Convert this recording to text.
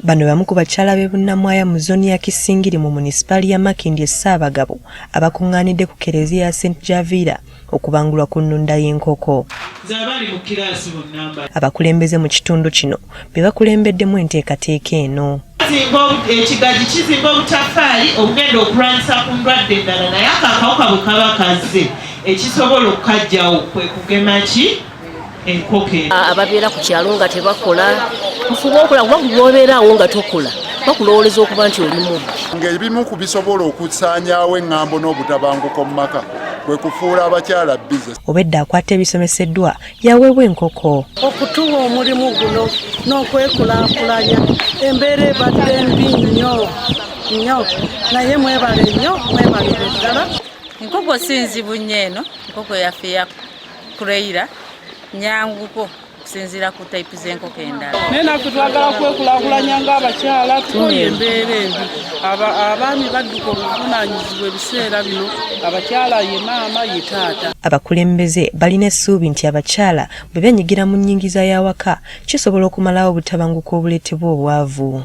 Bano bamu ku bakyala b'e Bunnamwaya mu zooni ya Kisingiri mu munisipaali ya Makindye Ssaabagabo abakuŋŋaanidde ku Kereziya ya St Javira okubangulwa ku nnunda y'enkoko. Abakulembeze mu kitundu kino be bakulembeddemu enteekateeka eno. Ekigaji kizimba obutafaali obugenda okulwanyisa ku ndwadde endala, naye ako akawuka bwe kaba kazze, ekisobola okukajjawo kwe kugema ki enkoko eno. Ababeera ku kyalo nga tebakola, mufube okola, kuba bwobeeraawo nga tokola bakulowooleza okuba nti oli mubbi. Ng'ebimu ku bisobola okusaanyaawo eŋŋambo n'obutabanguko mu maka kwe kufuula abakyala busy. Obwedda akwata ebisomeseddwa yaweebwa enkoko. Okutuwa omulimu guno n'okwekulaakulanya, embeera ebadde mbi nnyo nnyo, naye mwebale nnyo, mwebalire ddala. Enkoko si nzibu nnyo. Eno enkoko yaffe ya kuloyira nyanguko okusinziira ku type z'enkoko endala. Naye naffe twagala kwekulaakulanya ng'abakyala. Tukoye embeera embi. Abaami badduka obuvunaanyizibwa ebiseera bino. Abakyala ye maama, ye taata. Abakulembeze balina essuubi nti abakyala bwe benyigira mu nnyingiza y'awaka kisobola okumalawo obutabanguko obuleetebwa obwavu.